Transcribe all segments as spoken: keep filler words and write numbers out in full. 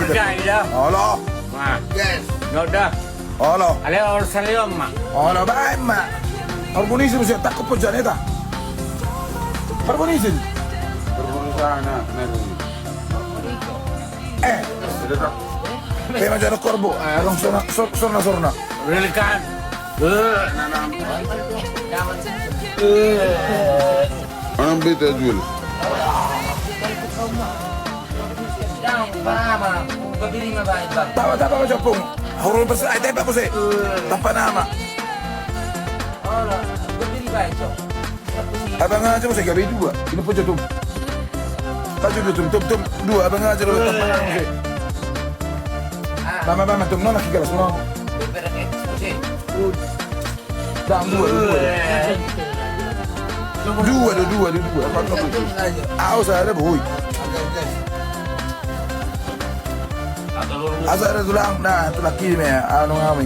Olo. Olo. Alai olo saleon ma. Olo baen ma. Horbo ni si Rusia takut pojane ta. Horbo ni si. Eh. Pe ma jano horbo. Eh, rong sorna, sor-, sorna, sorna. Rilikan. Eh. Anam beta jual. Tapa, tapa, Copong. Horbo pas, ai, tapa, Bos, eh. Tapa nama. Abang aja, Bos, eh, gabe dua. Ini pojok, Tom. Taju dua, Tom, Tom, Tom. Dua, abang aja, Tom, tapa nama, Bos, eh. Mama, mama, Tom, nona, kigalas, no. Dang, dua, dua, dua. Dua, dua, dua, dua, dua. Aho sada, boy. Aho sada tulang, na, tulang kiri me, anu ngami.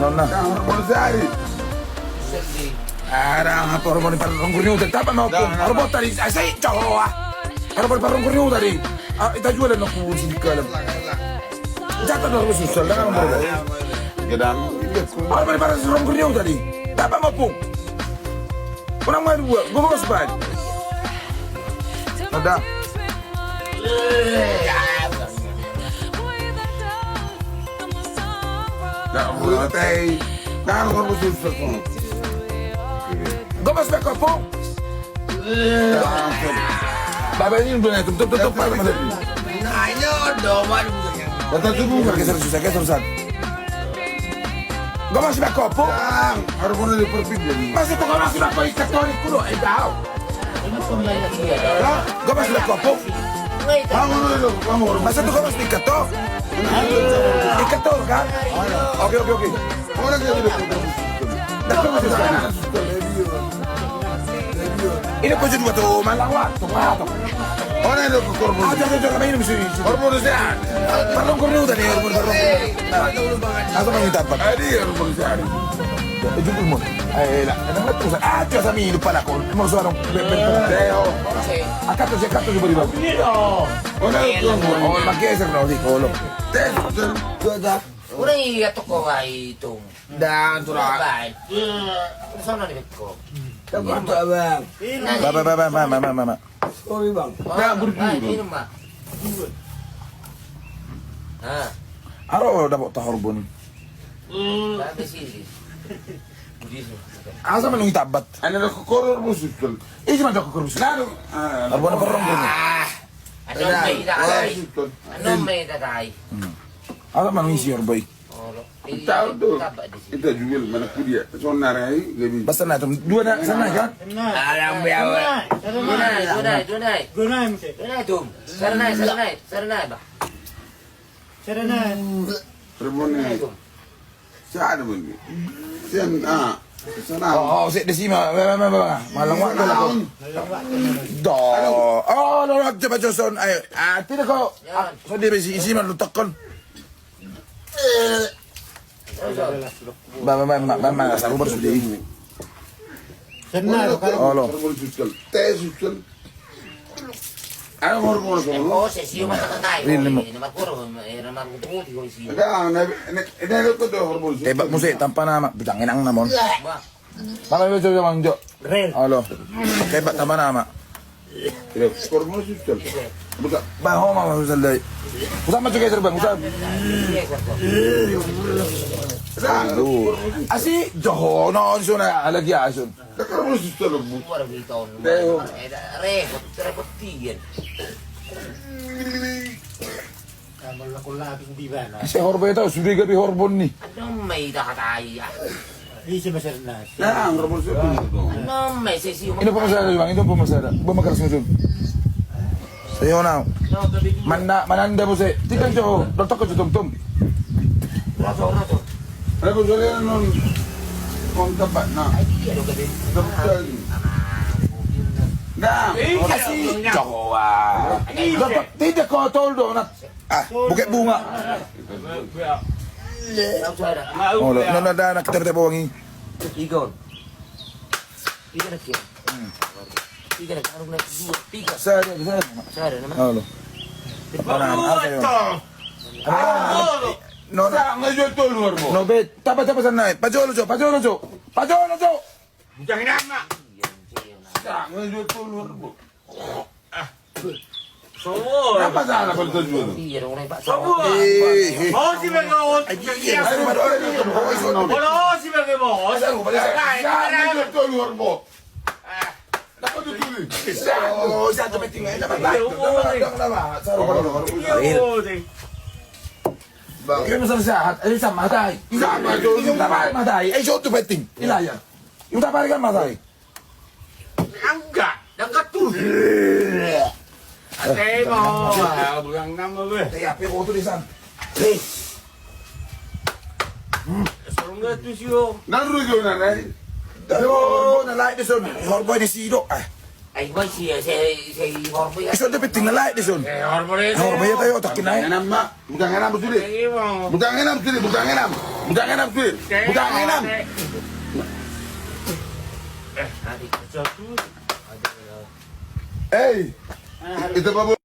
Nona. Dang, horbo ni sari. Ada apa horbo ni parrongkuri uta, tapa ma Ompung. Horbo tadi, ah, sai, coba. Horbo ni parrongkuri uta di. Ah, ita jual na ku sini kalam. Jata do horbo susal, dang, horbo. Gedang. Horbo ni parrongkuri uta di. Tapa ma Ompung. Unang ma dua, gobos baen. Ada. Nggak boleh tei. Nggak, horbo susal. Gobos baen, Ompung. Bapak ini udah tutup, tutup, tutup, Pak. Ayo, doman. Kata tubuh, geser susah, geser susah. Gobos baen, Ompung. Bang, horbo ni diperpindah. Masa tu gobos baen, Ompung, ikat toni kulo, eh, dau. Hah? Gobos baen, Ompung. Bang, horbo ni, bang, horbo ni. Masa tu gobos baen, ikat to? Ikat to, kan? Oke, oke, oke. Ora dia udah. Dah, gobos baen. Ini pojok dua tu, malang waktu, malang. Ora dia ke horbo. Aja, aja, aja, kami ini mesti. Horbo ni sari. Parrongkuri uta ni, horbo, parrongkuri. Aja ma nunga tabat. Adi, horbo ni sari. Eh, jumpa mo. Eh, lah, ada nggak tuh? Ah, dia sama ini pala kau. Mau suara. Be, be, be. Angkat aja, angkat aja, beri bang. Ora dia ke horbo. Oh, pakai serna di kolom. Tes, tes, tes. Ora iya toko ai tung. Dang, tu ra. Baik. Sana di ko. Toko tu, Abang. Ba, ba, ba, ba, ma, ma, ma, ma. Sorry, Bang. Dang, berdua. Ini ma. Ah. Aro dapot ta horbo ni. Tapi sih. Aja ma nunga tabat. Ane do kokoro horbo susal. Isi ma do kokoro susal. Horbo ni parrongkuri. Ah. Anu me ita tai. Anu me ita tai. Aja ma nunga isi horbo i. Tahu tu. Ita jual mana ku dia. Sona rai lebih. Basta na tu dua na sana kan? Alang biawa. Dua nai, dua nai, dua nai. Dua nai, Tum. Sada nai, sada nai, sada nai, bah. Sada nai. Horbo ni. Sada nai. Sian, ah. Sana. Oh, oh, sik di sini, ma, ma, ma, ma, ma. Malang waktu lah kau. Do. Oh, lo, lo, coba joson. Ayo. Ah, tidak kau. Ah, so dia besi isi ma lu tokon. Ba, ba, ba, ba, ba, ba, sarubar sude i. Olo. Teh susal. Ayo horbo na sono. Ini mo. Tebak muse tanpa nama, bujang inang namon. Mama, coba, coba, Bang Jo. Rel. Olo. Tembak tanpa nama. Iya, horbo susal. Buka. Bang, ho, mama, susal dai. Utama juga geser, Bang, utama. Aduh. Asi, joho, no, sona, lagi asun. Horbo susal, Bu. Repot, repot, tian. Ise horbo i tau, sude gabe horbo ni. Adong ma i da hatai, ah. Ise ma serna. Nah, horbo sude. Adong ma ise si. Ini pemasada, Bang, ini pemasada. Bang, makan langsung. Saya nau. Mana, mana anda, Bos? Tidak jauh. Letak ke Tumtum. Raso, raso. Raso, soalnya non, non tempat, nah. Tempat. Nah, kasih. Jawa. Tidak kau tol dong, nah. Ah, Bukit Bunga. Oh, lo, nona da anak kita, kita bawangi. Igon. Igon lagi. Hmm. Igon lagi, anu lagi, dua, tiga. Saya ada, saya ada. Saya ada, nama. Oh, lo. Mana, apa ya? Ah, no, no. Sa, nga jual tolu, Arbo. No, bet. Tapa, tapa, sana. Pajolo, jo, pajolo, jo. Pajolo, jo. Bukan nama. Sa, nga jual tolu, Arbo. Ah. Sobo. Apa salah kalau terjual? Iya dong, Pak. Sobo. Eh, eh. Mau si bego. Iya, iya. Ayo, ayo, ayo, ayo. Kalau si bego mau. Ayo, ayo, ayo. Sa, nga jual tolu, Arbo. Ah. Dapat tu tuli. Oh, satu betting. Dapat, dapat, dapat. Iya, oh, deh. Bang. Kira masalah sehat, eh, sama matai. Sama, tuh. Sama matai. Eh, satu betting. Iya, iya. Udah balikan matai. Enggak, enggak tuh. Ate mau, ah, bulan enam apa? Te, apa kau tuh di sana? Hei. Sorong gak tuh sih, oh. Nang rugi, nang, eh. Ayo, na lae dison. Horbo disi do. Ah. Ai, gua sih, ya, saya, saya horbo ya. Dison, dia penting na lae dison. Eh, horbo ya. Horbo ya, tayo, takin aja. Enam, Mak. Bukan enam, Suli. Bukan enam, Suli. Bukan enam. Bukan enam, Suli. Bukan enam. Eh, tadi jatuh. Eh, itu apa, Bu?